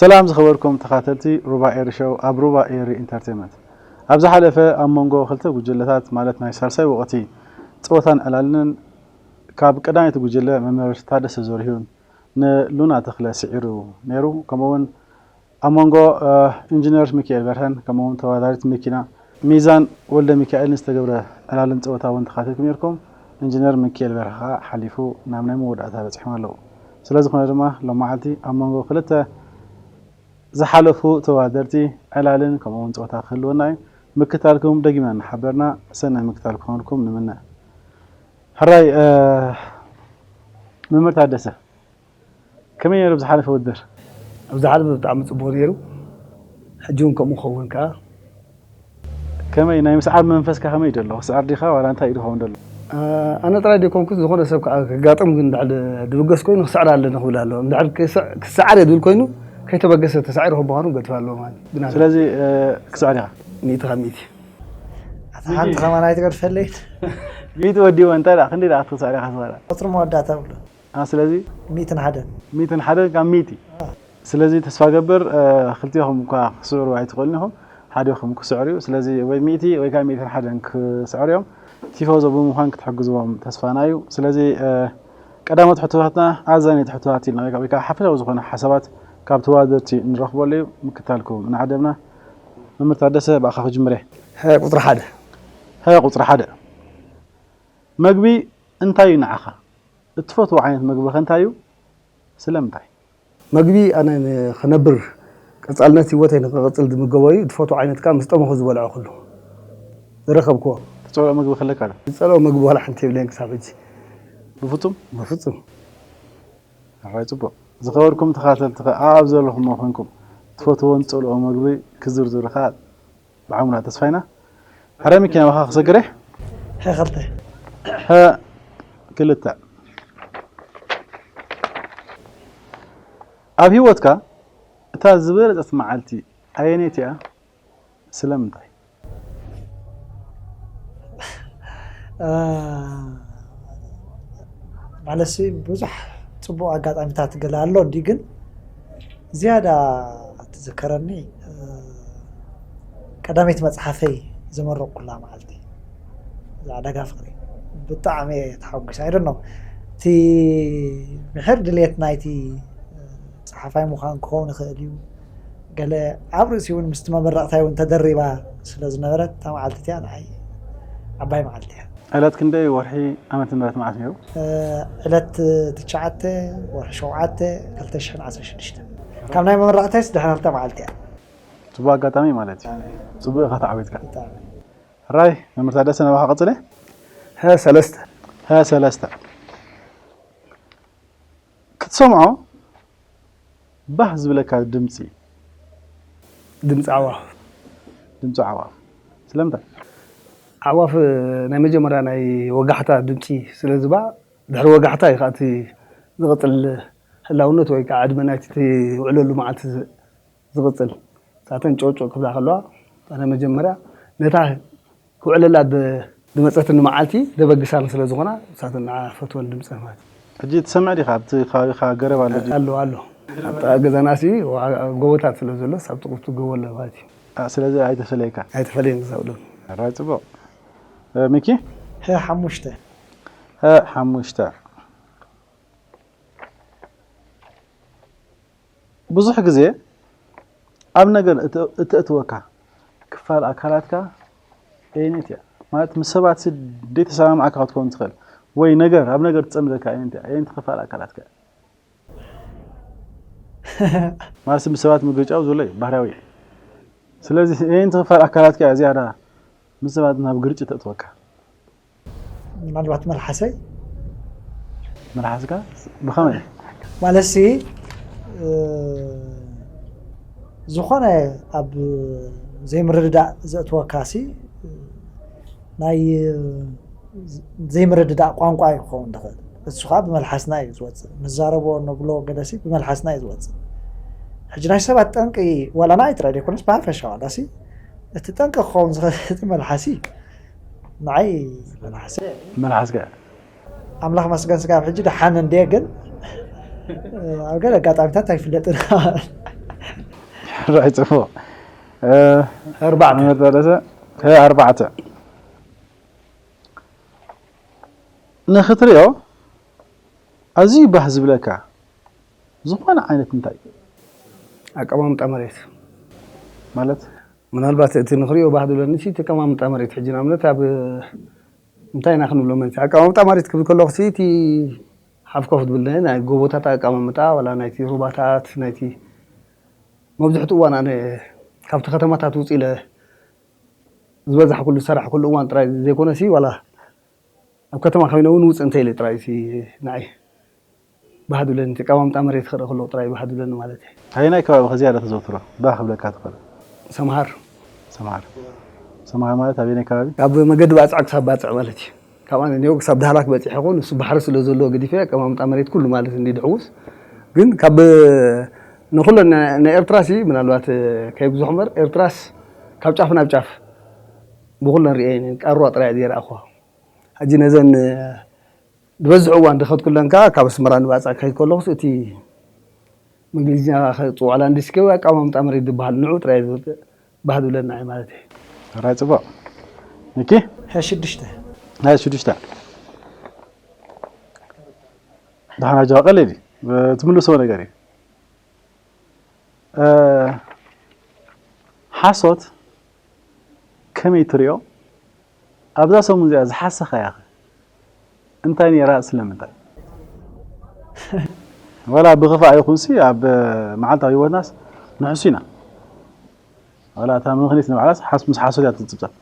ሰላም ዝኸበርኩም ተኻተልቲ ሩባ ኤሪ ሾው ኣብ ሩባ ኤሪ ኢንተርቴንመንት። ኣብ ዝሓለፈ ኣብ መንጎ ክልተ ጉጅለታት ማለት ናይ ሳልሳይ ወቕቲ ጸወታን ዕላልንን ካብ ቀዳመይቲ ጉጅለ መምህር ታደሰ ዘሪሁን ንሉና ተኽለ ስዒሩ ነይሩ። ከምኡውን ኣብ መንጎ ኢንጂነር ሚካኤል በርሀን ከምኡውን ተወዳዳሪት መኪና ሚዛን ወልደ ሚካኤልን ዝተገብረ ዕላልን ጸወታ እውን ተኻቲልኩም ነርኩም። ኢንጂነር ሚካኤል በርሀ ሓሊፉ ናብ ናይ መወዳእታ በጺሖም ኣለዉ። ስለ ዝኾነ ድማ ሎም መዓልቲ ኣብ መንጎ ክልተ ዝሓለፉ ተወዳደርቲ ዕላልን ከምኡውን ጸወታ ክህልወና እዩ። ምክታልኩም ደጊምና እናሓበርና ሰናይ ምክታል ክኾንኩም ንምነ። ሕራይ መምህር ታደሰ፣ ከመይ ነይሩ ዝሓለፈ ውድድር? ኣብ ዝሓለፈ ብጣዕሚ ጽቡቕ ነይሩ። ሕጂ እውን ከምኡ ክኸውን ከኣ። ከመይ ናይ ምስዓር መንፈስካ ከመይ ደሎ? ክስዕር ዲኻ ዋላ እንታይ ኢሉ ክኸውን ደሎ? ኣነ ጥራይ ደይኮንኩ ዝኾነ ሰብ ከኣ ክጋጥም ግን ድሕር ድብገስ ኮይኑ ክስዕር ኣለኒ ክብል ኣሎ። ድሕር ክስዕር እየ ድብል ኮይኑ ከይተበገሰ ተሳዒሩ ከም ምዃኑ ገድፍ ኣለዎ ማለት ብና ስለዚ ክስዕር ኢኻ? ሚእቲ ካብ ሚእቲ። ኣታ ሓንቲ ከማን ኣይትገድፈለይን። ሚእቲ ወዲዎ እንታይ ደኣ ክንደይ ደኣ ክትስዕር ኢኻ ትኽእል? ቁጽሪ መወዳእታ ብሎ። ስለዚ ሚእትን ሓደን። ሚእትን ሓደን ካብ ሚእቲ። ስለዚ ተስፋ ገብር ክልቲኹም እኳ ክስዕሩ ኣይትኽእሉን ኢኹም፣ ሓዲኹም ክስዕር እዩ። ስለዚ ወይ ሚእቲ ወይ ከዓ ሚእትን ሓደን ክስዕሩ እዮም። ቲፎዞ ብምዃን ክትሕግዝዎም ተስፋና እዩ። ስለዚ ቀዳሞት ሕቶታትና ኣዛነይቲ ሕቶታት ኢልና ወይ ከዓ ሓፈሻዊ ዝኾነ ሓሳባት ካብ ተወዳደርቲ ንረኽበሉ እዩ። ምክታልኩም እናዓደምና መምህር ታደሰ ብኣኻ ክጅምር እየ። ቁፅሪ ሓደ። ቁፅሪ ሓደ። መግቢ እንታይ እዩ ንዓኻ? እትፈትዎ ዓይነት መግቢ ከ እንታይ እዩ? ስለምንታይ? መግቢ ኣነ ንኽነብር ቀጻልነት ህይወተይ ንኽቕጽል ዝምገቦ እዩ። ዝፈትዎ ዓይነት ከኣ ምስ ጠመኹ ዝበልዖ ኩሉ ዝረኸብክዎ። ትጸልኦ መግቢ ከለካ ዶ? ዝጸልኦ መግቢ ዋላ ሓንቲ የብለይን ክሳብ ሕጂ። ብፍጹም? ብፍጹም። ኣራይ ጽቡቕ። ዝኸበርኩም ተኻተልቲ ከኣ ኣብ ዘለኹሞ ኮንኩም ትፈትዎን ትጸልኦ መግቢ ክዝርዝሩ ከኣ ብዓሙና ተስፋ ኢና። ሕረ ሚኪ ናባኻ ክሰግር እየ። ሀ ክልተ። ሀ ክልተ። ኣብ ህይወትካ እታ ዝበለጸት መዓልቲ ኣየነይቲ እያ? ስለምንታይ? ማለትሲ ብዙሕ ጽቡቕ ኣጋጣሚታት ገለ ኣሎ እንዲ ግን ዝያዳ ትዝከረኒ ቀዳመይቲ መጽሓፈይ ዘመረቕኩላ መዓልቲ እዛ ዕዳጋ ፍቕሪ ብጣዕሚ እየ ተሓጒሰ። I don't know እቲ ምሕር ድሌት ናይቲ ጸሓፋይ ምዃን ክኸውን ይኽእል እዩ። ገለ ኣብ ርእሲ እውን ምስቲ መመረቕታይ እውን ተደሪባ ስለ ዝነበረት እታ መዓልቲ እቲኣ ንዓይ ዓባይ መዓልቲ እያ። ዕለት ክንደይ ወርሒ ዓመተ ምህረት መዓስ ነይሩ? ዕለት ትሽዓተ ወርሒ ሸውዓተ ክልተ ሽሕን ዓሰርተ ሽዱሽተን ካብ ናይ መመረቕታይስ ድሕሪ ክልተ መዓልቲ እያ። ጽቡቕ ኣጋጣሚ ማለት እዩ። ጽቡቕ ኢኻ ተዓዊትካ። ሕራይ መምህር ታደሰ ናባኻ ቀጽለ። ሀ ሰለስተ። ሀ ሰለስተ። ክትሰምዖ ባህ ዝብለካ ድምፂ? ድምፂ ኣዕዋፍ። ድምፂ ኣዕዋፍ። ስለምንታይ? ኣዕዋፍ ናይ መጀመርያ ናይ ወጋሕታ ድምፂ ስለ ዝባ ድሕሪ ወጋሕታ እዩ ከዓ እቲ ዝቕፅል ህላውነት ወይ ከዓ ዕድመ ናይቲ ትውዕለሉ መዓልቲ ዝቕፅል። ንሳተን ጨውጨው ክብላ ከለዋ ኣነ መጀመርያ ነታ ክውዕለላ ዝመፀትኒ መዓልቲ ዘበግሳኒ ስለ ዝኾና ንሳተን ንዓ ፈትወን ድምፀን ማለት እዩ። ሕጂ ትሰምዕ ዲኻ? ኣብቲ ከባቢኻ ገረብ ኣሎ ድዩ? ኣሎ ኣሎ። ኣብታ ገዛና ሲ ጎቦታት ስለ ዘሎ ሳብ ጥቕቱ ጎቦ ኣሎ ማለት እዩ። ስለዚ ኣይተፈለየካ? ኣይተፈለየን ክሳብ ሎሚ። ሕራይ ፅቡቕ። ሚኪ? ሀ ሓሙሽተ። ሀ ሓሙሽተ። ብዙሕ ግዜ ኣብ ነገር እተእትወካ ክፋል ኣካላትካ ኣየነይቲ እያ? ማለት ምስ ሰባት ሲ ደይተሰማማዕካ ክትከውን ትኽእል ወይ ነገር ኣብ ነገር ትፀምደካ ኣየነይቲ እያ? ኣየነይቲ ክፋል ኣካላትካ እያ? ማለት ምስ ሰባት ምግርጫው ዘሎ እዩ ባህርያዊ እዩ። ስለዚ ኣየነይቲ ክፋል ኣካላትካ እያ ዝያዳ ምስ ሰባት ናብ ግርጭ ተእትወካ? ምናልባት መልሓሰይ መልሓስካ ብኸመይ? ማለትሲ ዝኾነ ኣብ ዘይምርድዳእ ዘእትወካሲ ናይ ዘይምርድዳእ ቋንቋ እዩ ክኸውን ዝኽእል። እሱ ከዓ ብመልሓስና እዩ ዝወፅእ። ንዛረቦ ነብሎ ገለሲ ብመልሓስና እዩ ዝወፅእ። ሕጂ ናይ ሰባት ጠንቂ ዋላ ንዓይ ጥራይ ዘይኮነስ ብሃፈሻ ዋላሲ እቲ ጠንቂ ክኸውን ዝኽእል እቲ መልሓሲ እዩ። ንዓይ መልሓሰ መልሓስካ ኣምላኽ መስገን ስጋብ ሕጂ ደሓን እንድየ ግን ኣብ ገለ ኣጋጣሚታት ኣይፍለጥን። ራይ ጽቡቕ። እ፣ ኣርባዕተ። መመርጠረሰ፣ እ፣ ኣርባዕተ። ንኽትሪኦ ኣዝዩ ባህ ዝብለካ ዝኾነ ዓይነት እንታይ? ኣቀማምጣ መሬት። ማለት? ምናልባት እቲ ንኽሪኦ ባህ ዝብለኒ ሲ እቲ ኣቀማምጣ መሬት፣ ሕጂ ንኣብነት ኣብ እንታይ ኢና ክንብሎ ማለት ኣቀማምጣ መሬት ክብል ከለኹ ሲ እቲ ሓፍ ኮፍ ዝብል ናይ ጎቦታት ኣቀማምጣ፣ ዋላ ናይቲ ሩባታት፣ ናይቲ መብዝሕትኡ እዋን ኣነ ካብቲ ከተማታት ውፅእ ኢለ ዝበዛሕኩሉ ዝሰራሕኩሉ እዋን ጥራይ ዘይኮነ ሲ ዋላ ኣብ ከተማ ኮይነ እውን ውፅእ እንተ ኢለ ጥራይ ሲ ንዓይ ባህ ዝብለኒ፣ እቲ ኣቀማምጣ መሬት ክርኢ ከለኹ ጥራይ ባህ ዝብለኒ ማለት እዩ። ኣየናይ ከባቢ ከ ዝያዳ ተዘውትሮ? ባህ ክብለካ ትኽእል? ሰምሃር። ሰምሃር። ሰምሃር ማለት ኣበየናይ ከባቢ? ካብ መገዲ ባፅዕ ክሳብ ባፅዕ ማለት እዩ። ካብ ኣነ ኒዮ ክሳብ ዳህላክ በፂሐ ይኸውን፣ እሱ ባሕሪ ስለ ዘለዎ ገዲፈ ኣቀማምጣ መሬት ኩሉ ማለት እንዲ ድሕውስ። ግን ካብ ንኩለን ናይ ናይ ኤርትራ ሲ ምናልባት ከይብዝሑ እምበር ኤርትራስ ካብ ጫፍ ናብ ጫፍ ብኩለን ሪኤ ቃሩራ ጥራይ እየ ዘይረኣኹዋ። ሕጂ ነዘን ዝበዝሕ እዋን ዝኸድኩለን ከዓ ካብ ኣስመራ ንባፅዕ ክኸይድ ከለኹስ እቲ ብእንግሊዝኛ ከፅውዖ ላንድስኬፕ ኣቀማምጣ መሬት ዝበሃል ንዑ ጥራይ ዝብል ባህ ዝብለና እዩ ማለት እዩ። ሕራይ ፅቡቕ። ሚኪ? ሀያ ሽዱሽተ። ናይ ሽዱሽተ። ደሓን ኣጆኻ፣ ቀሊል እዩ። ትምልሶ ነገር እዩ። እ፣ ሓሶት ከመይ ትሪኦ? ኣብዛ ሰሙን እዚኣ ዝሓሰኻያ ኸ እንታይ ነይራ? ስለምንታይ? ዋላ ብኽፋእ ይኹንሲ ኣብ መዓልታዊ ህይወትናስ ንሕሱ ኢና። ዋላ እታ ምኽኒት ንባዕላስ ሓስ-፣ ምስ ሓሶት እያ ትጽብጸብ።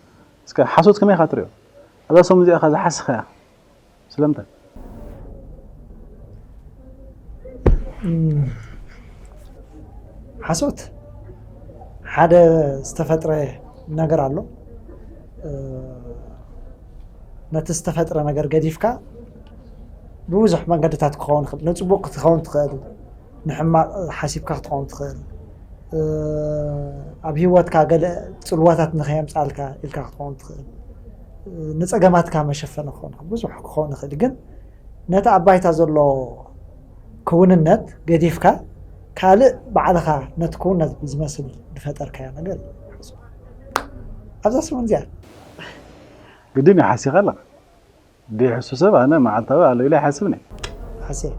እስከ ሓሶት ከመይ ኢኻ ትሪኦ? ኣብዛ ሰሙን እዚኣ ኸ ዝሓሰኻያ ስለምንታይ? እም፣ ሓሶት ሓደ ዝተፈጥረ ነገር ኣሎ። እ፣ ነቲ ዝተፈጥረ ነገር ገዲፍካ ብብዙሕ መንገድታት ክኸውን ይኽእል። ንጽቡቕ ክትኸውን ትኽእል፣ ንሕማቕ ሓሲብካ ክትኸውን ትኽእል። እ፣ ኣብ ህይወትካ ገለ ጽልዋታት ንኸየምጻልካ ኢልካ ክትኸውን ትኽእል። እ፣ ንጸገማትካ መሸፈኒ ክኸውን ይኽእል። ብዙሕ ክኸውን ይኽእል። ግን ነቲ ኣብ ባይታ ዘሎ ክውንነት ገዲፍካ ካልእ ባዕልኻ ነቲ ክውንነት ዝመስል ዝፈጠርካዮ ነገር እዩ። ኣብዛ ሰሙን እዚኣ ግድን እዩ ሓሲኻ ኣለኻ። ዘይሕሱ ሰብ ኣነ መዓልታዊ ኣሎ ኢለ ኣይሓስብን እየ። ሓስየ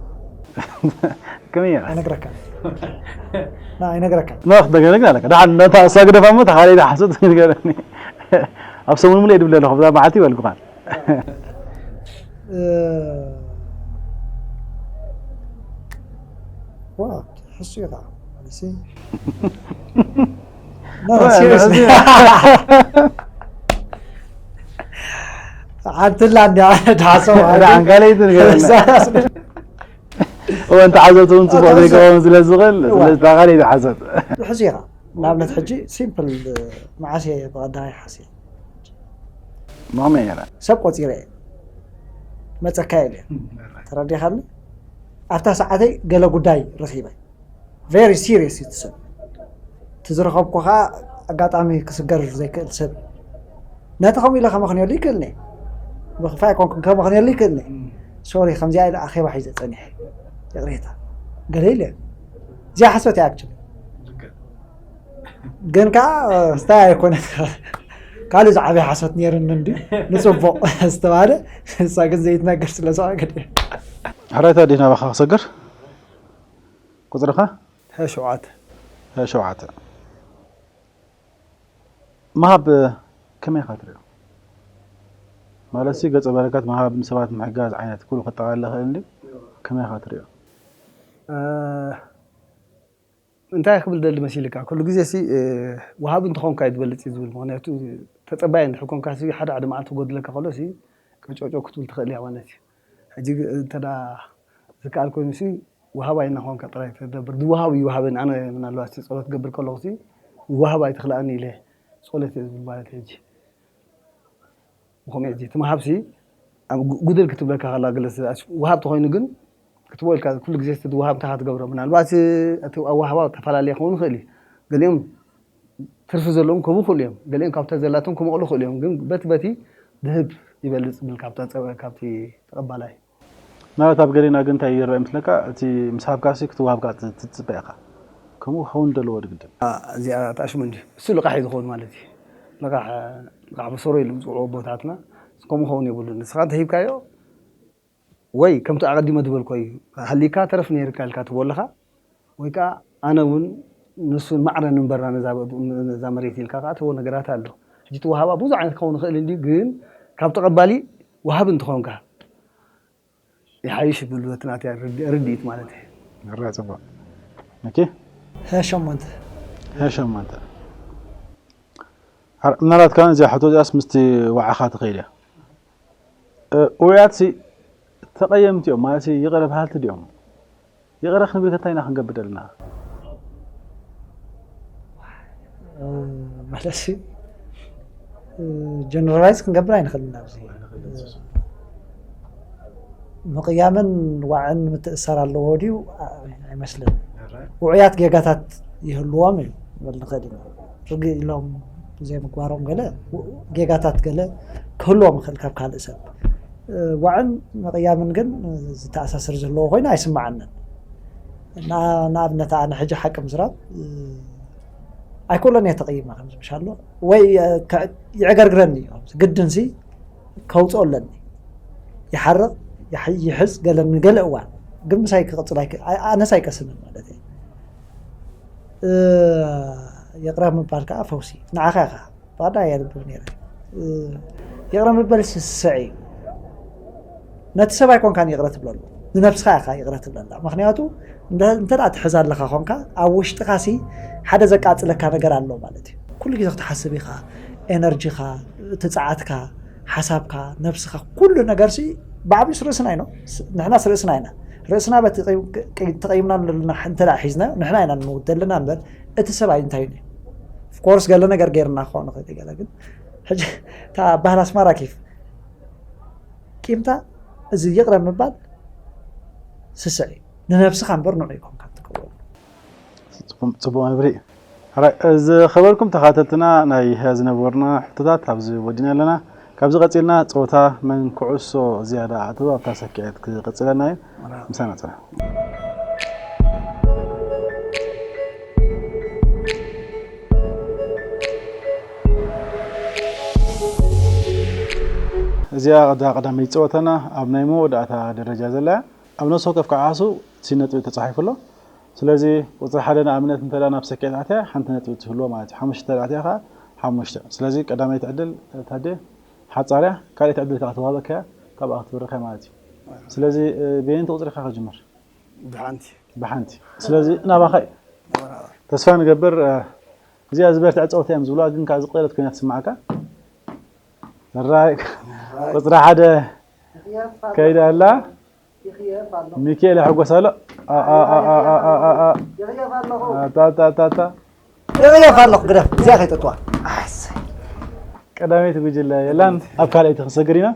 ከመይ እየ? ኣይነግረካን። ና ኣይነግረካን። ኖኽ ደገነግን ኣለካ። ደሓን ነታ እሳ ግደፋ እሞ እታ ካልኣይቲ ሓሶት ንገረኒ። ኣብ ሰሙን ሙሉእ እየ ድብል ኣለኹ። ብዛ መዓልቲ ይበልኩኻን። እ፣ ዋ፣ ትሕሱ ኢኻ። ማለት ሲ፣ ኖ፣ ዋ፣ ሲሪየስሊ። ትሕሱ ኢኻ። ሓንቲ ኣላ እንድያ፣ ትሓስቦ ሓደ ማለት። ዓንካለይቲ ንገረና። እዛ እወ፣ እንተ ሓሶት እውን ጽቡቕ ኣታ ዘይከውን ስለ ዝኽእል፣ እዋ። ስለዚ እታ ካልኣይቲ ሓሶት። ትሕሱ ኢኻ። ንኣብነት ሕጂ ሲምፕል መዓስ እየ ብቐዳማይ ሓስየ? መኸመይ ነይራ? ሰብ ቆጺረ እየ። መጸካ ኢለ። ተረዲኻኒ? ኣብታ ሰዓተይ ገለ ጉዳይ ረኺበ። ቨሪ ሲሪየስ እዩ እቲ ሰብ። እቲ ዝረኸብኩ ኸኣ ኣጋጣሚ ክስገር ዘይክእል ሰብ እዩ። ነቲ ከምኡ ኢለ ከመኽንየሉ ይክእልኒ። ብኽፋይ ኣይኮንኩን ከመኽንየሉ ይክእልኒ። ሶሪ፣ ከምዚኣ ኢለ ኣኼባ ሒዘ ጸኒሐ። ይቕሬታ። ገለ ኢለ። እዚኣ ሓሶት እያ ኣክቹሊ። ግን ከዓ ስታይ ኣይኮነት። ካልእ ዝዓበየ ሓሶት ነይርኒ እንዲ ንጽቡቕ ዝተባህለ፣ ንሳ ግን ዘይትነገር ስለ ዝኾነ ገለ። ሕራይታ ዲና ባኻ ክሰግር? ቁጽርኻ? ሀ ሸውዓተ። ሀ ሸውዓተ። ምሃብ ከመይ ኢኻ ትሪኦ? ማለት ሲ ገጸ በረከት ምሃብ፣ ንሰባት ምሕጋዝ ዓይነት ኩሉ ከጠቓልል ይኽእል እንድዩ? ከመይ ኢኻ ትሪኦ? እ፣ እንታይ ክብል ደሊ መሲልካ? ኩሉ ግዜ ሲ፣ እ፣ ወሃቢ እንተኾንካ እዩ ዝበልጽ እዩ ዝብል። ምኽንያቱ ተጸባይ እንድሕር ኮንካ ሲ ሓደ ሓደ መዓልቲ ክጎድለካ ከሎ ሲ ቅጭቅጭ ክትብል ትኽእል እያ ማለት እዩ። ሕጂ ግ-፣ እንተ ደኣ ዝከኣል ኮይኑ ሲ ወሃባይ እናኾንካ ጥራይ ተደብር። ዝወሃብ እዩ ወሃበኒ። ኣነ ምናልባት ሲ ጸሎት ክገብር ከለኹ ሲ ወሃብ ኣይትኽልኣኒ ኢለ ጸሎት እየ ዝብል ማለት እዩ። ሕጂ ብኸምኡ ሕጂ እቲ ምሃብ ሲ ኣብ ጉ-፣ ጉድል ክትብለካ ከላ ገለ ሲ ወሃብ ተኾይኑ ግን ክትቦ ኢልካ ኩሉ ግዜ እቲ ወሃብ እንታይ ትገብሮ? ምናልባት እቲ ኣወሃህባ ተፈላለየ ክኸውን ይኽእል እዩ። ገሊኦም ትርፊ ዘለዎም ክህቡ ይኽእሉ እዮም። ገሊኦም ካብታ ዘላቶም ክመቕሉ ይኽእሉ እዮም። ግን በቲ በቲ ድህብ ይበልጽ ብል ካብታ ጸ-፣ ካብቲ ተቐባላይ። ምናልባት ኣብ ገሌና ግን እንታይ ይረአ ምስለካ፣ እቲ ምስ ሃብካሲ ክትወሃብካ ት-፣ ትጽበ ኢኻ። ከምኡ ክኸውን ዘለዎ ድግድን። እዚኣ ተኣሽሙ እንዲ እሱ ልቓሕ እዩ ዝኸውን ማለት እዩ። ልቓሕ ልቓሕ በሰሮ ኢሉ ዝፅውዑ ኣቦታትና፣ ከምኡ ክኸውን የብሉን። ንስኻ እንተሂብካዮ ወይ ከምቲ ኣቐዲመ ዝበልኮ እዩ፣ ሃሊካ ተረፍ ነይርካ ኢልካ ትቦ ኣለኻ። ወይ ከዓ ኣነ እውን ንሱን ማዕረ ንንበራ ነዛ መሬት ኢልካ ከዓ ትቦ ነገራት ኣሎ። ሕጂ እቲ ወሃባ ብዙ ዓይነት ክኸውን ይኽእል እንዲ፣ ግን ካብ ተቐባሊ ወሃቢ እንትኾንካ ይሓይሽ ይብል በቲ ናትያ ርድኢት ማለት እዩ። ራ ፅቡቅ። ኦኬ። ሀሸሞንተ ሀሸሞንተ። ምናልባት ከዓ እዚኣ ሕቶ እዚኣስ ምስቲ ዋዕኻ ትኸይድ እያ። ውዑያት ሲ ተቐየምቲ እዮም ማለት ይቕረ በሃልቲ ድዮም? ይቕረ ክንብል ከ እንታይ ኢና ክንገብር ዘለና? ማለት ጀነራላይዝ ክንገብር ኣይንኽእልን ኣብዚ። ምቕያምን ዋዕን ምትእሳር ኣለዎ ድዩ? ኣይመስልን። ውዑያት ጌጋታት ይህልዎም እዩ ንብል ንኽእል ኢና። ርግእ ኢሎም ዘይምግባሮም ገለ ጌጋታት ገለ ክህልዎም ይኽእል ካብ ካልእ ሰብ። ዋዕን ምቕያምን ግን ዝተኣሳሰር ዘለዎ ኮይኑ ኣይስምዓንን። ንኣብነት ኣነ ሕጂ ሓቂ ምዝራብ ኣይኮሎን እየ ተቐይማ ከምዚ ምሻሎ ወይ ይዕገርግረኒ እዩ ግድንሲ ከውፅኦ ኣለኒ። ይሓርቕ ይሕዝ ገለ ንገለ እዋን ግን ምሳይ ክቕፅል ኣነስ ኣይቀስንን ማለት እዩ። ይቕረ ምባል ከዓ ፈውሲ ንዓኻ ኢኻ። ብቐዳ የንብብ ነይረ። ይቕረ ምበል ስስዕ እዩ። ነቲ ሰብ ኣይኮንካን ይቕረ ትብለሉ፣ ንነብስኻ ኢኻ ይቕረ ትብለላ። ምክንያቱ እንተ ደኣ ትሕዝ ኣለኻ ኮንካ ኣብ ውሽጥኻ ሲ ሓደ ዘቃጽለካ ነገር ኣሎ ማለት እዩ። ኩሉ ግዜ ክትሓስብ ኢኻ፣ ኤነርጂኻ፣ እቲ ጸዓትካ፣ ሓሳብካ፣ ነብስኻ፣ ኩሉ ነገር ሲ ብዓብዩስ ርእስና ኢና። ንሕናስ ርእስና ኢና። ርእስና በቲ ተቐይምና ዘለና እንተ ደኣ ሒዝናዮ ንሕና ኢና ንመውት ዘለና እምበር እቲ ሰብ እንታይ እዩ? ኦፍኮርስ ገለ ነገር ገይርና ክኸውን ንኽእል ገለ ግን ሕጂ እታ ባህል ኣስማራ ኪፍ ቂምታ እዚ ይቕረ ምባል ስስዕ እዩ። ንነብስኻ እምበር ንዑ ይኮንካ ትከውን። ጽቡቕ መብርሂ። ዝኸበርኩም ተኻተልትና ናይ ዝነበሩና ሕቶታት ኣብዚ ወዲና ኣለና። ካብዚ ቀጺልና ጸወታ መን ኩዕሶ ዝያዳ ኣእተወ ኣብታ ሰኪዐት ክቕጽለና እዩ። ምሳና ጽና። እዚኣ እታ ቀዳመይቲ ጸወታና ኣብ ናይ መወዳእታ ደረጃ ዘላ እያ። ኣብ ነፍሲ ወከፍ ከዓ ዓሱ እቲ ነጥቢ ተጻሒፉ ኣሎ። ስለዚ ቁፅሪ ሓደ ንኣብነት እንተ ናብ ሰኪዐት ኣትያ ሓንቲ ነጥቢ ትህልዎ ማለት እዩ። ሓሙሽተ እንተ ኣትያ ከዓ ሓሙሽተ። ስለዚ ቀዳመይቲ ዕድል ታዴ ሓፃር እያ፣ ካልኣይቲ ዕድል ከዓ ተዋህበካ እያ፣ ካብኣ ክትብርኽ እያ ማለት እዩ። ስለዚ በየነይቲ ቁፅሪ ኢኻ ክጅምር? ብሓንቲ። ብሓንቲ። ስለዚ ናባኻ እዩ። ተስፋ ንገብር። እዚኣ ዝበርትዐ ፀወታ እዮም ዝብሉዋ፣ ግን ከዓ ዝቐለለት ኮይና ትስማዓካ። ራይ ቁፅሪ ሓደ ከይዳ ኣላ። ሚኪኤል ይሕጎስ ኣሎ። ይቕየፍ ኣለኹ ግደፍ እዚኣ ከይጠጥዋ። ቀዳመይቲ ጉጅለ የላን፣ ኣብ ካልኣይቲ ክንሰግር ኢና።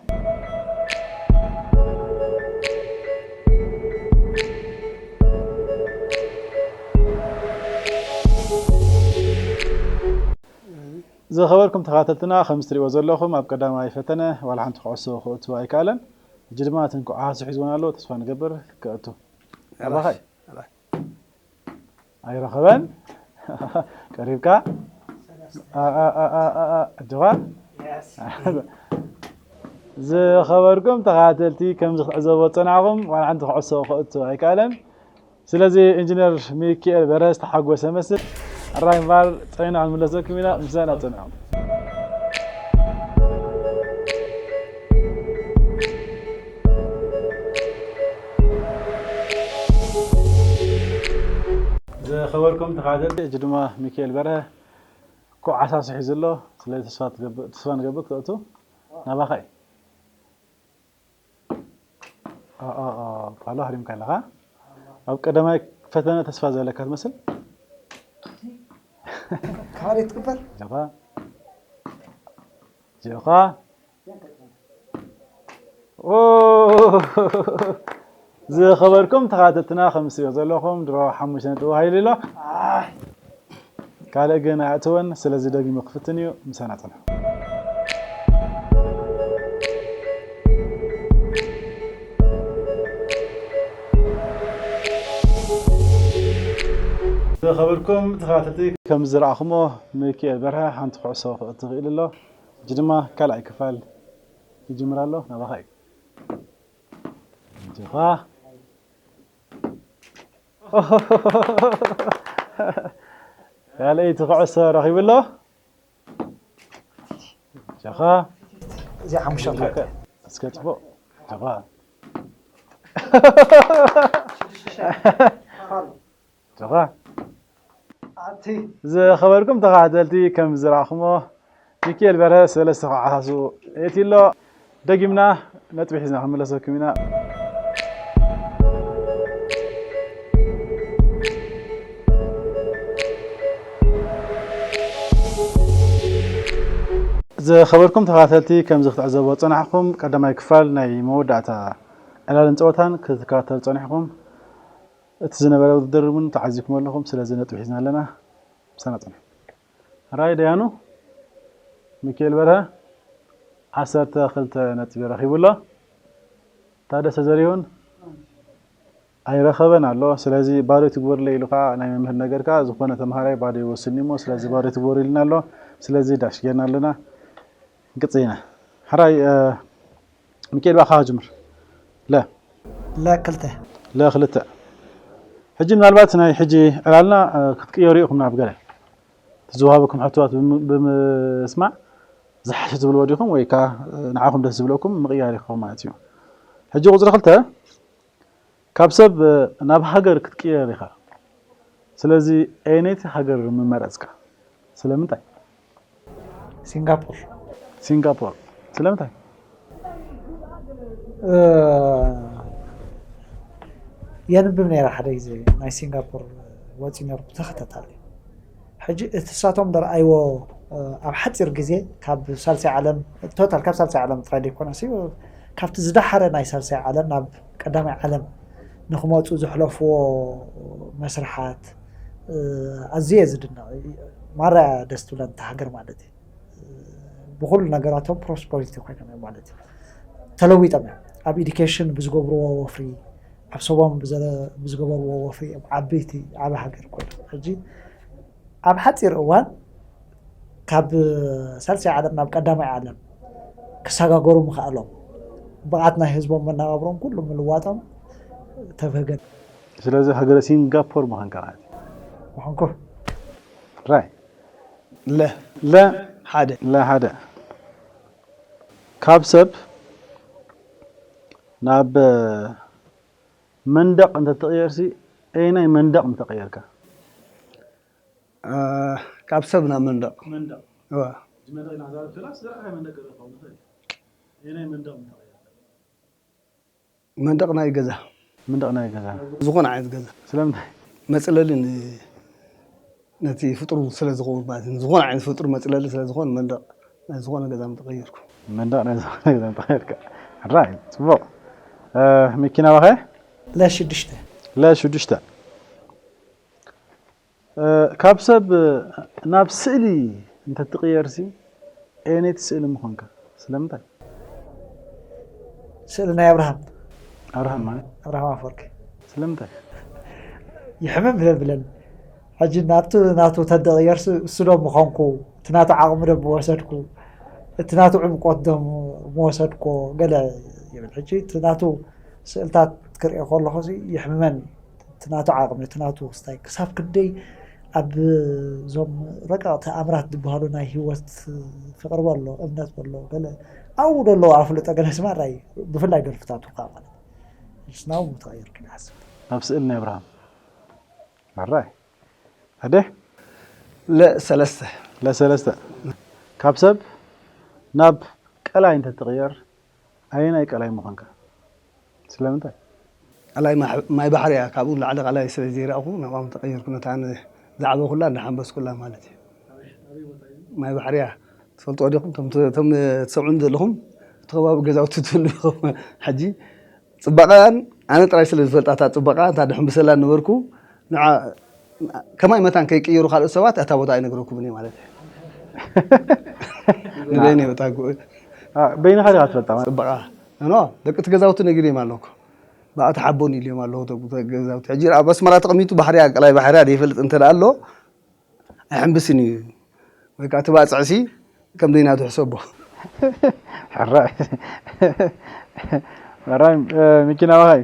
ዝኸበርኩም ተኻተልትና ከም እትሪእዎ ዘለኹም ኣብ ቀዳማይ ፈተነ ዋላ ሓንቲ ኩዕሶ ክእቱ ኣይከኣለን። ሕጂ ድማ እተን ኩዓሱ ሒዝወን ኣሎ፣ ተስፋ ንገብር ከእቱ። ኣባኻይ ኣይረኸበን። ቀሪብካ። ኣጆኻ። ዝኸበርኩም ተኻተልቲ ከምዚ ክትዕዘቦ ዝጸናዕኹም ዋላ ሓንቲ ኩዕሶ ክእቱ ኣይከኣለን። ስለዚ ኢንጂነር ሚኪኤል በርሀ ዝተሓጎሰ መስል ኣራይ ምባል ጸኒና ክንምለሰኩም ኢና። ምሳና ጽንሑ። ዝኸበርኩም ተኻተልቲ፣ ሕጂ ድማ ሚኪኤል በርሀ ኮዓሳ ስሒዙ ኣሎ። ስለዚ ተስፋ ንገብር ክትእቱ ናባኻ እዩ። ቃሉ ኣህሪምካ ኣለኻ። ኣብ ቀዳማይ ፈተነ ተስፋ ዘለካ ትመስል። ካሬ ትቅበል ጀኻ ጀኻ ዝኸበርኩም ተኻተልትና ከም እትሪኦ ዘለኹም ድሮ ሓሙሽተ ነጥቢ ተባሂሉ ኣሎ። ካልእ ግን ኣየእተወን፣ ስለዚ ደጊሙ ክፍትን እዩ። ምሳና ጽንሑ። ዝኸበርኩም ተኸታተልቲ፣ ከም ዝረኣኹሞ ሚኪኤል በርሀ ሓንቲ ኩዕሶ ክእቱ ክኢሉ ኣሎ። ሕጂ ድማ ካልኣይ ክፋል ይጅምር ኣሎ። ናባኻ እዩ። ጆኻ። ካልኣይቲ ኩዕሶ ረኺቡ ኣሎ። ጆኻ። እዚኣ ሓሙሽተ። እስከ ጽቡቕ። ጆኻ። ጆኻ። ኣቲ። ዝኸበርኩም ተኸታተልቲ፣ ከም ዝረኣኹሞ ሚኪኤል በርሀ ሰለስተ ክዓሳሱ የእትዩ ኣሎ። ደጊምና ነጥቢ ሒዝና ክንምለሰኩም ኢና። ዝኸበርኩም ተኸታተልቲ፣ ከምዚ ክትዕዘቦ ዝጸናሕኩም ቀዳማይ ክፋል ናይ መወዳእታ ዕላልን ጸወታን ክትከታተሉ ጸኒሕኩም። እቲ ዝነበረ ውድድር እውን ተዓዚብኩም ኣለኹም፣ ስለዚ ነጥቢ ሒዝና ኣለና። ምሳና ጽንሑ። ሕራይ ደያኑ፣ ሚኪኤል በርሀ ዓሰርተ ክልተ ነጥቢ ረኺቡ ኣሎ። ታደሰ ዘሪሁን ኣይረኸበን ኣሎ። ስለዚ ባዶ ትግበርለይ ኢሉ ከዓ ናይ መምህር ነገር ከዓ ዝኾነ ተምሃራይ ባዶ ይወስድኒ እሞ፣ ስለዚ ባዶ ትግበሩ ኢልና ኣሎ። ስለዚ ዳሽ ጌርና ኣለና። ግጽ ኢና። ሕራይ፣ እ፣ ሚኪኤል፣ ባኻ ጅምር። ለ። ለ ክልተ። ለ ክልተ። ሕጂ ምናልባት ናይ ሕጂ ዕላልና፣ እ፣ ክትቅየሩ ኢኹም ናብ ገለ። እቲ ዝወሃበኩም ሕቶታት ብም-፣ ብምስማዕ ዝሓሸ ትብልዎ ዲኹም ወይ ከኣ፣ እ፣ ንዓኹም ደስ ዝብለኩም ምቕያር ኢኹም ማለት እዩ። ሕጂ ቁጽሪ ክልተ፣ ካብ ሰብ፣ እ፣ ናብ ሃገር ክትቅየር ኢኻ። ስለዚ ኣየነይቲ ሃገር ምመረጽካ? ስለምንታይ? ሲንጋፖር። ሲንጋፖር። ስለምንታይ? እ፣ የንብብ ነይረ ሓደ ግዜ ናይ ሲንጋፖር ወፂኡ ነይሩ ብተኸታታሊ። ሕጂ እቲ ንሳቶም ዝረኣይዎ፣ እ፣ ኣብ ሓፂር ግዜ ካብ ሳልሳይ ዓለም፣ ቶታል ካብ ሳልሳይ ዓለም ጥራይ ዘይኮነሲ፣ ካብቲ ዝደሓረ ናይ ሳልሳይ ዓለም ናብ ቀዳማይ ዓለም ንክመፁ ዘሕለፍዎ መስርሓት፣ እ፣ ኣዝየ ዝድነቕ። ማራ ደስ ትብለን እታ ሃገር ማለት እዩ። ብኹሉ ነገራቶም ፕሮስፐሪቲ ኮይኖም እዮም ማለት እዩ። ተለዊጦም እዮም። ኣብ ኤዱኬሽን ብዝገብርዎ ወፍሪ፣ ኣብ ሰቦም ብዘለ-፣ ብዝገበርዎ ወፍሪ እዮም ዓበይቲ፣ ዓቢ ሃገር ኮይኖም። ሕጂ ኣብ ሓፂር እዋን ካብ ሳልሳይ ዓለም ናብ ቀዳማይ ዓለም ክሰጋገሩ ምኽኣሎም፣ ብቕዓት ናይ ህዝቦም መነባብሮም ኩሉ ምልዋጦም ተብህገን። ስለዚ ሃገረ ሲንጋፖር ምዃንካ ማለት እዩ። ምዃንኩ። ራይ። ለ። ለ። ሓደ። ለ ሓደ። ካብ ሰብ ናብ መንደቕ እንተትቕየርሲ፣ ኣየናይ መንደቕ ምተቐየርካ? እ፣ ካብ ሰብ ናብ መንደቕ። መንደቕ። እዋ። እዚ መንደቕ ኢና ክንዛረብ ከለና፣ ዝረኣኻዮ መንደቕ ክኸውን ይኽእል እዩ። ኣየናይ መንደቕ ምተቐየርካ? መንደቕ ናይ ገዛ። መንደቕ ናይ ገዛ። ዝኾነ ዓይነት ገዛ። ስለምንታይ? መጽለሊ ን-፣ ነቲ ፍጡር ስለ ዝኸውን ማለት እዩ። ዝኾነ ዓይነት ፍጡር መጽለሊ ስለ ዝኾነ መንደቕ ናይ ዝኾነ ገዛ ምተቐየርኩ። መንደቕ ናይ ዝኾነ ገዛ ምተቐየርካ። ሕራይ፣ ጽቡቕ። እ፣ ሚኪ ናባኸ? ለ ሽዱሽተ። ለ ሽዱሽተ። እ፣ ካብ ሰብ ናብ ስእሊ እንተትቕየርሲ፣ ኣየነይቲ ስእሊ ምኾንካ? ስለምንታይ? ስእሊ ናይ ኣብርሃም። ኣብርሃም ማለት? ኣብርሃም ኣፈወርቂ። ስለምንታይ? ይሕምም የብለን። ሕጂ ናቱ፣ ናቱ ተደቕየርሲ፣ እሱ ዶ ምኾንኩ? እቲ ናቱ ዓቕሚ ዶ ምወሰድኩ? እቲ ናቱ ዕምቆት ዶ ምወሰድኮ? ገለ ይብል። ሕጂ እቲ ናቱ ስእልታት ክርእዮ ከለኹ ሲ ይሕምመኒ። እቲ ናቱ ዓቕሚ፣ እቲ ናቱ ክስታይ፣ ክሳብ ክንደይ ኣብ እዞም ረቀቕቲ ኣምራት ዝበሃሉ ናይ ህይወት ፍቕሪ በሎ፣ እምነት በሎ፣ ገለ ኣብኡ ዘለዉ ኣፍልጦ ገለ ስማራይ፣ ብፍላይ ደርፍታቱ ከዓ ማለት እዩ። ናብኡ ተቐይሩ ክሓስብ። ኣብ ስእሊ ናይ ኣብርሃም። ሕራይ። ኣደ? ለ ሰለስተ። ለ ሰለስተ። ካብ ሰብ ናብ ቀላይ እንተትቕየር፣ ኣየናይ ቀላይ ምኾንካ? ስለምንታይ? ቀላይ ማሕ-፣ ማይ ባሕሪ እያ። ካብኡ ንላዕሊ ቀላይ ስለ ዘይረኣኹ፣ ናብኣም ተቐየርኩ። ነታ ኣነ ዝዓበኹላ እንዳሓንበስኩላ ማለት እዩ። ማይ ባሕሪ እያ። ትፈልጥዎ ዲኹም? እቶም ት-፣ እቶም ትሰምዑኒ ዘለኹም፣ እቲ ከባቢ ገዛውቲ ትህሉ ኢኹም። ሕጂ ጽባቐኣን ኣነ ጥራይ ስለ ዝፈልጣ፣ እታ ጽባቐኣ፣ እንታ ድሕምብሰላ ነበርኩ፣ ንዓ-፣ ከማይ መታን ከይቅየሩ ካልኦት ሰባት፣ እታ ቦታ ኣይነግረኩምን እየ ማለት እዩ። ንበይነይ እታ ጉ-፣ አ፣ በይንኻ ዲኻ ትፈልጣ ማለት? ጽባቐኣ። ኖ፣ ደቂ እቲ ገዛውቲ ነጊረዮም ኣለኩ። ብኣታ ሓቦን ኢልዮም ኣለዉ እቶም ገዛውቲ። ሕጂ ኣብ ኣስመራ ተቐሚጡ ባሕርያ፣ ቀላይ ባሕርያ ዘይፈልጥ እንተ ደኣ ኣሎ ኣይሕምብስን እዩ። ወይ ከኣ እቲ ባጽዕሲ ከም ዘይናቱ ሕሰቦ። ሕራይ ሕራይ። ሚኪና ባኻይ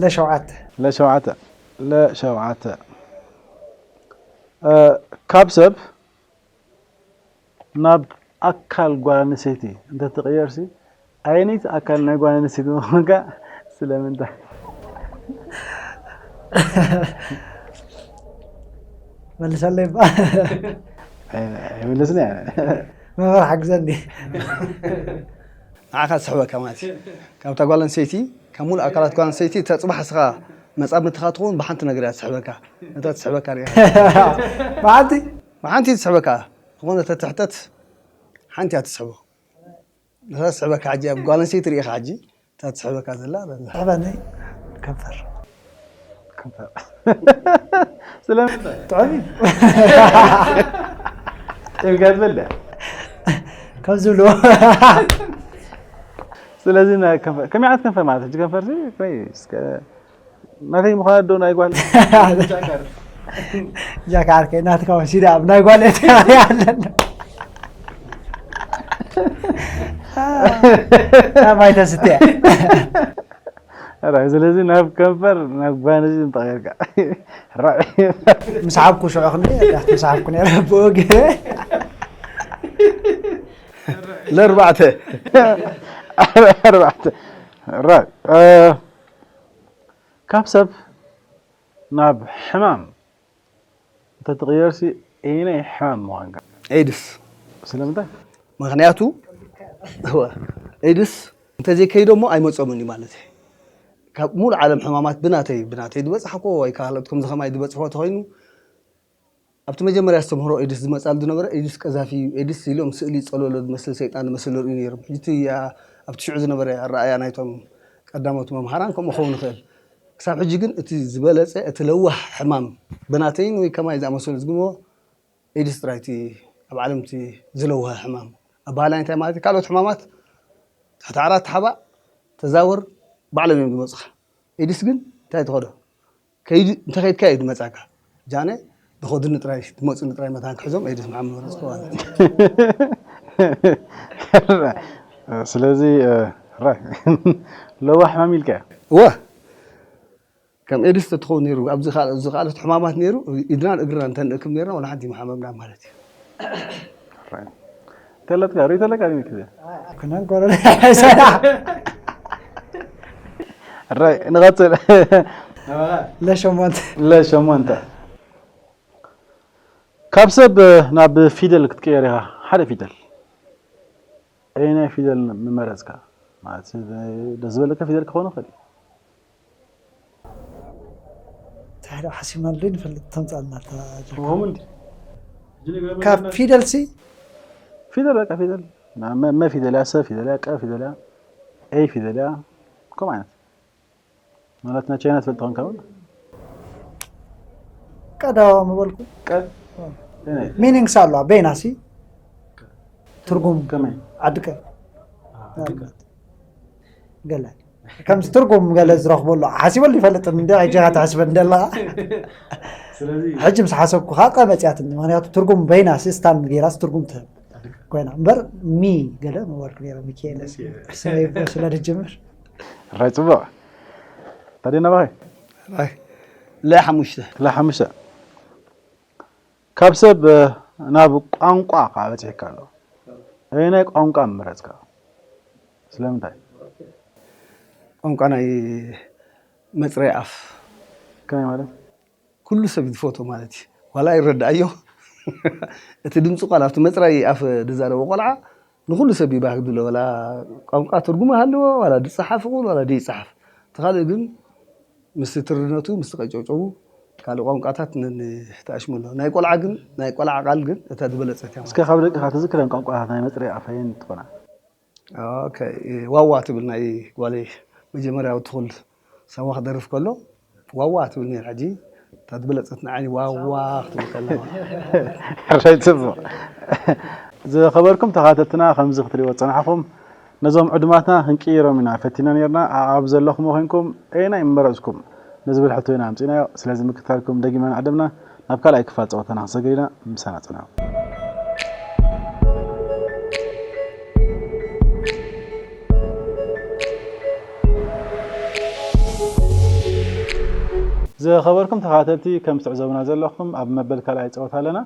ለሸውዓተ ለሸውዓተ ለሸውዓተ። ካብ ሰብ ናብ ኣካል ጓል ኣንስተይቲ እንተትቕየርሲ ኣየነይቲ ኣካል ናይ ጓል ኣንስተይቲ ምዃንካ ስለምንታይ? መልሰለይ እባ ኣይምልስን እያ። መምህር ሓግዘኒ። ንዓኻ ትስሕበካ ማለት እዩ። ካብታ ጓል ኣንስተይቲ ካብ ሙሉእ ኣካላት ጓል ኣንስተይቲ እታ ፅባሕ እስኻ መፃምድትኻ ትኸውን ብሓንቲ ነገር እያ ትስሕበካ። ነታ ትስሕበካ ሪኣ ብሓንቲ ብሓንቲ ትስሕበካ። ዝኾነ ተትሕተት ሓንቲ እያ ትስሕቦ። ነታ ትስሕበካ ሕጂ ኣብ ጓል ኣንስተይቲ ርኢኻ ሕጂ እታ ትስሕበካ ዘላ በዛ። ሕበኒ ከንፈር ስለምንታይ ጥዑም እዩ ጥምካ ዝበልዕ ከም ዝብልዎ ስለዚ ናይ ከንፈር ከመይ ዓይነት ከንፈር ማለት ሕጂ ከንፈር ሲ ወይ እስከ ናተይ ምዃን ዶ ናይ ጓል ጃካ ዓርከይ ናትካ ወሲዳ ኣብ ናይ ጓል እያ ኣለና ማይ ተስትያ ራይ ስለዚ ናብ ከንፈር ናብ ጓንዚ እንተቐየርካ ራይ ምስ ሓብኩ ሽዑ ክንዲ ዳሕቲ ምስ ሓብኩ ነረ ብኡ ገይረ ለርባዕተ ኣርባዕተ ራይ ካብ ሰብ ናብ ሕማም እንተትቕየርሲ እይናይ ሕማም ምዃንካ ኤድስ ስለምንታይ ምክንያቱ እወ፣ ኤድስ እንተዘይከይዶ እሞ ኣይመፆምን እዩ ማለት እዩ። ካብ ሙሉ ዓለም ሕማማት ብናተይ ብናተይ ዝበፅሓኮ ወይ ካልኦት ከምዚ ከማይ ዝበፅሖ ተኮይኑ ኣብቲ መጀመርያ ኣስተምህሮ ኤድስ ዝመፃሉ ዝነበረ ኤድስ ቀዛፊ እዩ ኤድስ ኢሎም ስእሊ ፀለሎ ዝመስል ሰይጣን ዝመስል ርእዩ ነይሮም ሕጂ እቲ ኣብቲ ሽዑ ዝነበረ ኣረኣያ ናይቶም ቀዳሞት መምሃራን ከምኡ ክኸውን ይኽእል። ክሳብ ሕጂ ግን እቲ ዝበለፀ እቲ ለዋህ ሕማም ብናተይን ወይ ከማይ ዝኣመሰሉ ዝግብዎ ኤድስ ጥራይ እቲ ኣብ ዓለም እቲ ዝለውሃ ሕማም ኣባህላይ እንታይ ማለት እዩ ካልኦት ሕማማት ትሕቲ ዓራት ተሓባእ ተዛወር ባዕሎም እዮም ዝመፁኻ ኤድስ ግን እንታይ ትኸዶ ከይዱ እንተኸይድካ እዩ ዝመፃካ ጃነ ብኸዱኒ ጥራይ ዝመፁኒ ጥራይ መታን ክሕዞም ኤድስ ምሓም መረፅኩ ማለት ስለዚ ራይ ለዋህ ሕማም ኢልካ እወ ከም ኤድስ ተትኸውን ነይሩ ኣብዚ ካልኦት ሕማማት ነይሩ ኢድናን እግርና እንተንእክብ ነይርና ወላ ሓንቲ ምሓመምና ማለት እዩ ተለጥካ ሪተለካ ሪክዘ ክነን ኮረና ራይ ንቐፅል ለሸሞንት ለሸሞንተ ካብ ሰብ ናብ ፊደል ክትቀየር ኢኻ ሓደ ፊደል ኣየናይ ፊደል ምመረፅካ ማለት ደስ ዝበለካ ፊደል ክኾን ይኽእል እዩ ታዲያ ሓሲብናሉ ንፈልጥ ተምፃልና ምሆም እንዲ ካብ ፊደል ሲ ፊደል በቃ ፊደል መ ፊደል እያ ሰ ፊደል እያ ቀ ፊደል እያ ኤ ፊደል እያ ከምኡ ዓይነት ማለት ናይ ቻይና ትፈልጥ ኾንካ እውን ቀዳዋ ምበልኩ ቀ ሚኒንግስ ኣለዋ በይና ሲ ትርጉም ከመይ ዓድቀ ገለ ከምዚ ትርጉም ገለ ዝረኽበሉ ሓሲበሉ ይፈልጥ እንደ ሕጂ ኢኻ ትሕስበ እንደለኻ ሕጂ ምስ ሓሰብኩ ከዓ ቀ መፅያትኒ ምክንያቱ ትርጉም በይና ሲስታን ገይራስ ትርጉም ትህብ ኮይና እምበር ሚ ገለ ምበልኩ ነረ ሚካኤል ስለ ዝጅምር ራይ ፅቡቕ ታዲያ ናባኸ ለ ሓሙሽተ ለ ሓሙሽተ ካብ ሰብ ናብ ቋንቋ ከዓ በፂሕካ ኣሎ ኣየናይ ቋንቋ ምመረፅካ ስለምንታይ ቋንቋ ናይ መፅረይ ኣፍ ከመይ ማለት ኩሉ ሰብ ዝፈትዎ ማለት እዩ ዋላ ይረዳእዮ እቲ ድምፂ ቋል ኣብቲ መፅረይ ኣፍ ዝዛረቦ ቆልዓ ንኩሉ ሰብ ይባህግ ዝብሎ ዋላ ቋንቋ ትርጉም ሃለዎ ዋላ ዝፀሓፍ ይኹን ዋላ ዘይፀሓፍ እቲ ካልእ ግን ምስቲ ትርነቱ ምስቲ ቀጨውጨው ካልእ ቋንቋታት ነንተኣሽሙ ኣሎ ናይ ቆልዓ ግን ናይ ቆልዓ ቃል ግን እታ ዝበለፀት እያ እስከ ካብ ደቅኻ ትዝክረን ቋንቋታት ናይ መፅረይ ኣፍ ኣየን ትኾና ዋዋ ትብል ናይ ጓለይ መጀመርያ ትኹል ሳዋ ክደርፍ ከሎ ዋዋ ትብል ነር ሕጂ እታ ዝበለፀት ንዓይ ዋዋ ክትብል ከላ ሕራይ ፅቡቕ ዝኸበርኩም ተኻተትና ከምዚ ክትሪእዎ ዝፀናሕኹም ነዞም ዕዱማትና ክንቅይሮም ኢና ፈቲና ነርና። ኣብ ዘለኹም ኮይንኩም ኣየናይ ምመረጽኩም ንዝብል ሕቶ ኢና ኣምጺናዮ። ስለዚ ምክትታልኩም ደጊምና እናዓደምና ናብ ካልኣይ ክፋል ጸወታና ክንሰግር ኢና። ምሳና ጽንሑ። ዝኸበርኩም ተኸታተልቲ፣ ከም ትዕዘቡና ዘለኹም ኣብ መበል ካልኣይ ጸወታ ኣለና።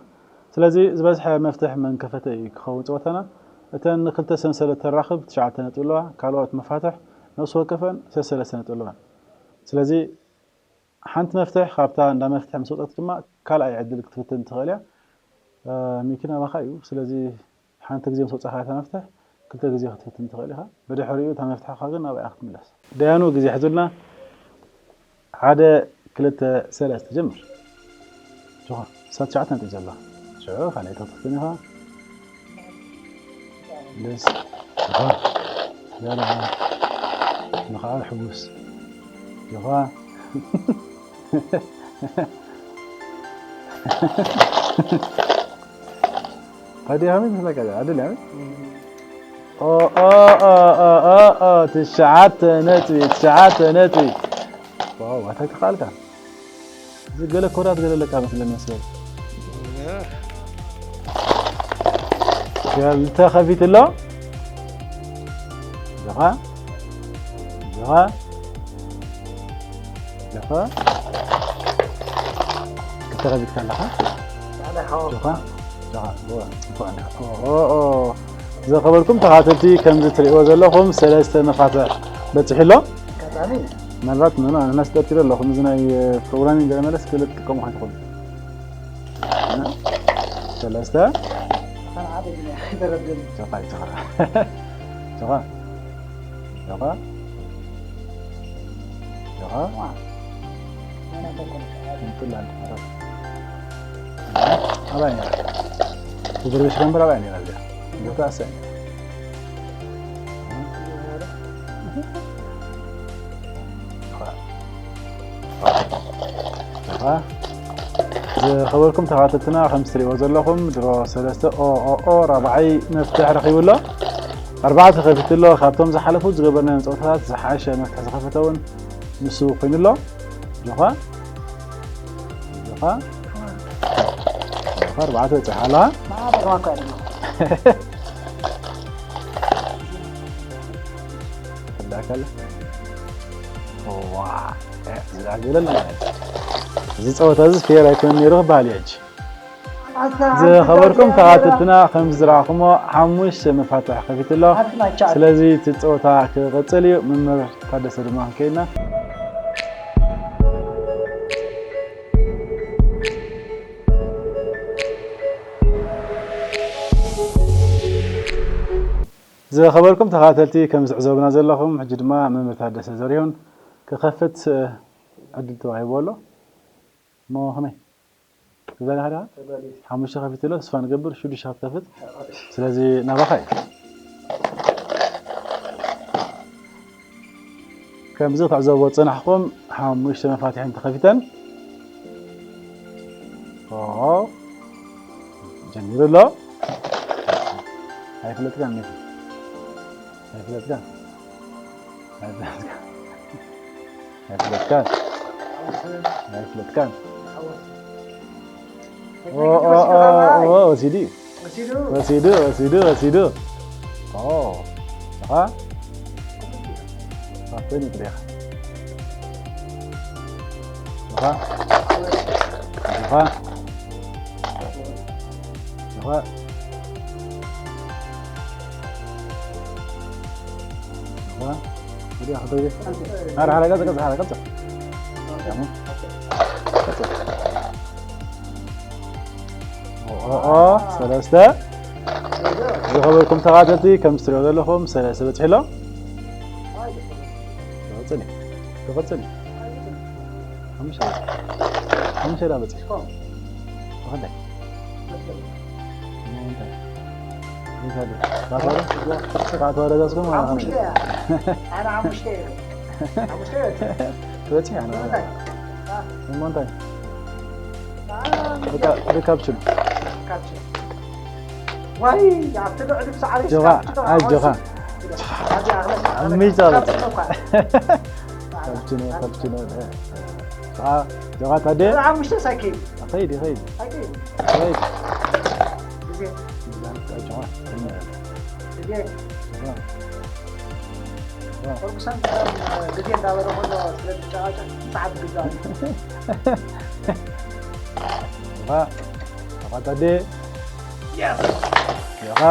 ስለዚ ዝበዝሐ መፍትሕ መን ከፈተ እዩ ክኸውን ጸወታና። እተን ንክልተ ሰንሰለት ተራኽብ ትሽዓተ ነጥቢ ኣለዋ፣ ካልኦት መፋትሕ ነፍሲ ወከፈን ሰሰለስተ ነጥቢ ኣለወን። ስለዚ ሓንቲ መፍትሕ ካብታ እንዳ መፍትሕ ምስ ወጸት ድማ ካልኣይ ዕድል ክትፍትን ትኽእል እያ። እ፣ ሚኪ ናባኻ እዩ። ስለዚ ሓንቲ ግዜ ምስ ወጻኻ እታ መፍትሕ ክልተ ግዜ ክትፍትን ትኽእል ኢኻ። ብድሕሪኡ እታ መፍትሕኻ ግን ናባይ ክትምለስ። ደያኑ ግዜ ሕዙልና። ሓደ፣ ክልተ፣ ሰለስተ፣ ጀምር። ጆኻ፣ ሳት ትሽዓተ ነጥቢ ዘለዋ። ሽዑ ካልኣይ ክትፍትን ኢኻ። ደስ። ጆኻ። ገለ ንኸኣ ሕጉስ። ጆኻ። ታዲያ ከመይ ትመስለካ? ኣደል ያሚ? ኦ፣ ኦ፣ ኦ፣ ኦ፣ ኦ፣ ኦ፣ ትሽዓተ ነጥቢ፣ ትሽዓተ ነጥቢ። ዋው፣ ኣታ ይተኻልካ። እዚ ገለ ኮዳት ገለ ለካ መስለኒ መስለኒ። ክልተ ከፊት ኣሎ። ጆኻ፣ ጆኻ፣ ጆኻ። ክልተ ከፊትካ ኣለኻ። ጆኻ፣ ጆኻ፣ ኦ፣ ጽቡቕ ኣለኻ። ኦ፣ ኦ፣ ኦ። ዝኸበርኩም ተኻተልቲ፣ ከምዚ ትርእይዎ ዘለኹም ሰለስተ መፋትሕ በጺሑ ኣሎ። ኣጋጣሚ። ምናልባት መኑ ኣናስ ጠርጢረ ኣለኹ፣ እዚ ናይ ፕሮግራሚንግ ገለ መለስ ክልተ ትጥቀሙ ከይትኾኑ። ሰለስተ። ኣነ ሓደ ግን ኣይተረድእን። ጆኻ፣ ጆኻ። ጆኻ። ጆኻ። ዋ። ኣነ ኣይኮንኩን። እንትን ላንድ ፈረስ። ኣባይ ነራ። ዝድርብሽ ከንበር ኣባይ ነራ እዚኣ። ቦታ ኣሰ። ዝኸበርኩም ተኻተልትና፣ ከም ትሪእዎ ዘለኹም ድሮ ሰለስተ ኦ ኦ ኦ ራብዓይ መፍትሕ ረኺቡ ኣሎ። ኣርባዕተ ከፊቱ ኣሎ። ካብቶም ዝሓለፉ ዝገበርናዮም ፀወታታት ዝሓሸ መፍትሕ ዝኸፈተ እውን ንሱ ኮይኑ ኣሎ። ጆኻ፣ ጆኻ፣ ጆኻ ኣርባዕተ በፂሓ ኣላ። ንዓ ደግማ እኮ እያ ደግማ። ትርዳእካ ኣላ። ዋ፣ ዝዓጀለና ማለት እዩ። እዚ ፀወታ እዚ ፌር ኣይኮነን ነይሩ ክበሃል እዩ ሕጂ። ዝኸበርኩም ተኻተልትና፣ ከም ዝረኣኹሞ ሓሙሽተ መፋትሕ ከፊቱ ኣሎ። ስለዚ እቲ ፀወታ ክቕፅል እዩ። መምህር ታደሰ ድማ ክንከይድና። ዝኸበርኩም ተኻተልቲ፣ ከም ዝዕዘቡና ዘለኹም፣ ሕጂ ድማ መምህር ታደሰ ዘሪሁን ክኸፍት፣ እ፣ ዕድል ተዋሂብዎ ኣሎ። እሞ ከመይ? ተዳሊኻ ዲኻ? ተዳሊኻ። ሓሙሽተ ከፊት ኣሎ፣ ተስፋ ንገብር ሽዱሽተ ክትከፍት። ስለዚ ናባኻ እዩ። ከምዚ ክትዕዘብዎ ዝጸናሕኩም ሓሙሽተ መፋትሕ እንተኸፊተን። ኦ፣ ጀሚሩ ኣሎ። ኣይፍለጥካን፣ ሚኪ። ኣይፍለጥካን። ኣይፍለጥካን። ኣይፍለጥካን። ኣይፍለጥካን። ኦ፣ ኦ፣ ኦ፣ ኦ፣ ወሲዱ። ወሲዱ። ወሲዱ፣ ወሲዱ፣ ወሲዱ። ኦ፣ ኣኻ። ኣፈን ይጥሪኻ። ኣኻ። ኣኻ። ኣኻ። ኣኻ። ወዲያ፣ ወዲያ። ሓራ፣ ሓራ፣ ቀጽል፣ ቀጽል፣ ሓራ፣ ቀጽል። ቀጽል። ኦ፣ ኦ፣ ኦ፣ ሰለስተ። ዝኸበርኩም ተኻተልቲ፣ ከም እትሪእዎ ዘለኹም፣ ሰለስተ በጺሑ ኣሎ። ክቕጽል እዩ። ክቕጽል እዩ። ሓሙሽተ። ሓሙሽተ ዳ በጺሑ። ብኽንደይ? እንታይ? እንታይ? ኣቶ ወረ-፣ ኣቶ ወረ ዘዝኩም ማለት ነው። ሓሙሽተ እያ። ኣነ ሓሙሽተ እየ። ሓሙሽተ እየ። ትበጽሕ ኣነ። እንታይ? እሞ እንታይ? ኣነ ሪካ-፣ ሪካፕቹል። ሪካፕቹል። ዋይ፣ ኣብቲ ልዕሊ ሳዕሪ ጆኻ፣ እስካፕ ጆኻ፣ ኣጆኻ። ኣወሲ። ሚዛን። ካፕቺኖ፣ ካፕቺኖ። አ፣ ጆኻ ታዴ። ሓሙሽተ ሳይክል። ይኸይድ፣ ይኸይድ። ሳይክል። ይኸይድ። ግዜ። ሚዛን፣ ጆኻ። ግዜ። ጆኻ። ጆኻ። ፈርጉሰን ግዜ እንዳበለ ከሎ ስለ ዝጨቃጨቅ ሰዓት ግዛሉ። ጆኻ። ጆኻ ታዴ። ዮኻ።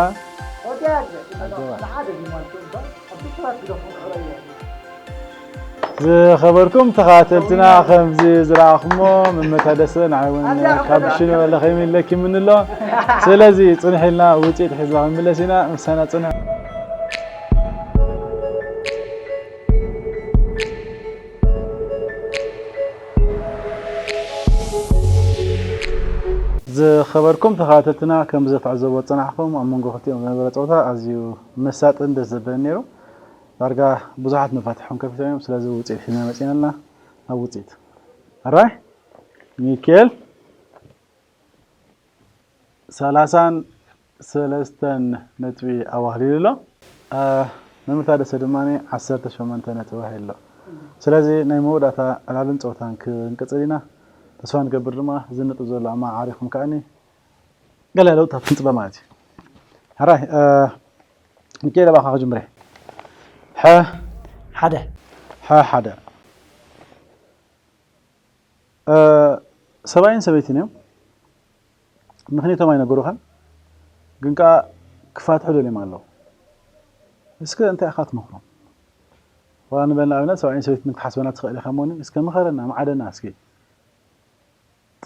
ዝኸበርኩም ተኸታተልትና፣ ከምዚ ዝረኣኹሞ መመታደሰ ንዓይ እውን ካብ ሽነ ለኸይም ኢለኪ ምንሎ። ስለዚ ጽንሕ ኢልና ውጽኢት ሒዛ ክንምለስ ኢና። ምሳና ጽንሕ። ዝኸበርኩም ተኸታተልትና፣ ከም ዝተዕዘቦ ዝጸናሕኩም፣ ኣብ መንጎ ክልቲኦም ዝነበረ ጸወታ ኣዝዩ መሳጥን ደስ ዘብልን ነይሩ። ዳርጋ ብዙሓት መፋትሖም ከፊቶም እዮም። ስለዚ ውጽኢት ሒዝና መጺና ኣለና። ኣብ ውጽኢት፣ ኣራይ ሚኬል ሰላሳን ሰለስተን ነጥቢ ኣዋህሊሉ ኣሎ። አ፣ መምህር ታደሰ ድማ ዓሰርተ ሸሞንተ ነጥቢ ኣዋሂሉ ኣሎ። ስለዚ ናይ መወዳእታ ዕላልን ጸወታን ክንቅጽል ኢና። ተስፋ ንገብር ድማ እዚ ነጥቢ ዘሎ ኣመዓራሪኹም ከኣኒ ገለ ለውጥታት ክንጽበ ማለት እዩ። ሕራይ፣ እ፣ ሚካኤል፣ ኣባኻ ክጅምር እየ። ሐ ሓደ። ሐ ሓደ። እ፣ ሰብኣይን ሰበይትን እዮም። ምኽንያቶም ኣይነገሩኻን፣ ግን ከኣ ክፋትሑ ደልዮም ኣለዉ። እስከ እንታይ ኢኻ ትመኽሮም? ዋላ ንበል ንኣብነት ሰብኣይን ሰበይትን ክትሓስበና ትኽእል ኢኻ እሞኒ፣ እስከ ምኸረና፣ ምዓደና እስኪ።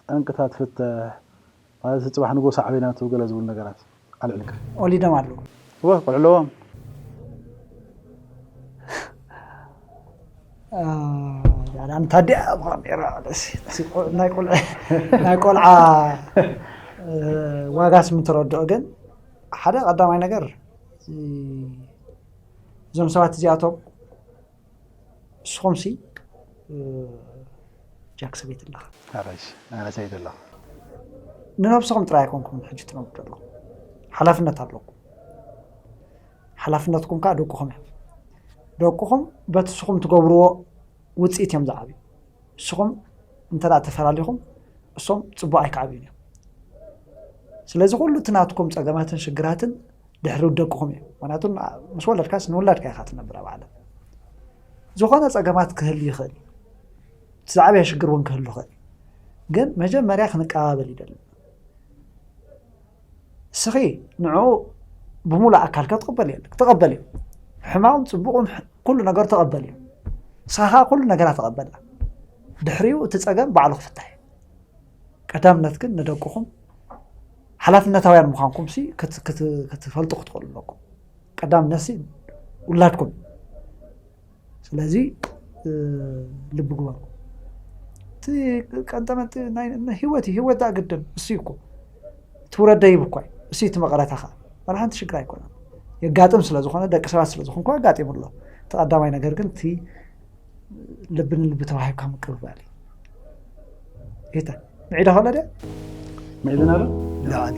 ጠንቅታት ፍትሕ፣ ማለት ጽባሕ ንግሆ ሳዕቤናቱ ገለ ዝብሉ ነገራት ኣልዕልካ። ወሊዶም ኣለዉ። እወ፣ ቆልዑ ኣለዎም። አ፣ ያላ፣ ኣንታ ድያ ኣብ ካሜራ፣ ደስ፣ ደስ፣ ቆ-፣ ናይ ቆልዓ፣ ናይ ቆልዓ፣ እ፣ ዋጋስ ምን ትረድኦ ግን፣ ሓደ ቀዳማይ ነገር፣ እ፣ እዞም ሰባት እዚኣቶም ንስኹምሲ፣ እ፣ ጃክ ሰበይቲ ኣለኻ። ኣረሽ፣ ኣነ ሰበይቲ ኣለኹ። ንነብስኹም ጥራይ ኣይኮንኩምን ሕጂ ትነብሩ ዘለኹም። ሓላፍነት ኣለኩም። ሓላፍነትኩም ከኣ ደቅኹም እዮም። ደቅኹም በቲ ንስኹም ትገብርዎ ውጽኢት እዮም ዝዓብዩ። ንስኹም እንተ ደኣ ተፈላሊኹም፣ እሶም ጽቡቕ ኣይክዓብዩን እዮም። ስለዚ ኩሉ እቲ ናትኩም ጸገማትን ሽግራትን ድሕሪ ደቅኹም እዩ። ምኽንያቱ ምስ ወለድካስ ንውላድካ ኢኻ ትነብር ኣብ ዓለም። ዝኾነ ጸገማት ክህሉ ይኽእል እዩ። እቲ ዝዓበየ ሽግር እውን ክህሉ ይኽእል እዩ። ግን መጀመርያ ክንቀባበል ይደሊ። እስኺ ንዕኡ ብምሉእ ኣካልካ ትቕበል የለ-፣ ትቐበል እዩ። ሕማቑን ጽቡቑን ሕ-፣ ኩሉ ነገር ትቐበል እዩ። ንስኻ ከኣ ኩሉ ነገራ ትቐበላ። ድሕሪኡ እቲ ጸገም ባዕሉ ክፍታሕ እዩ። ቀዳምነት ግን ንደቅኹም ሓላፍነታውያን ምዃንኩም ሲ ክት-፣ ክት-፣ ክትፈልጡ ክትኽእሉ ኣለኩም። ቀዳምነት ሲ ውላድኩም። ስለዚ፣ እ፣ ልቢ ግበሩ። እቲ ቀንጠመንጢ ናይ፣ ናይ ህይወት እዩ። ህይወት ደኣ ግድን እሱ እዩ እኮ። እቲ ውረድ ደይብ እኳ እዩ። እሱ እዩ እቲ መቐረታ ኸኣ። ዋላ ሓንቲ ሽግር ኣይኮነን። የጋጥም ስለ ዝኾነ፣ ደቂ ሰባት ስለ ዝኾንኩ ኣጋጢሙ ኣሎ። እቲ ቀዳማይ ነገር ግን እቲ ልቢ ንልቢ ተዋሂብካ ምቅብባል እዩ። ይታ፣ ምዒዶ ከሎ ድያ? ምዒድና ዶ? ላዕሊ።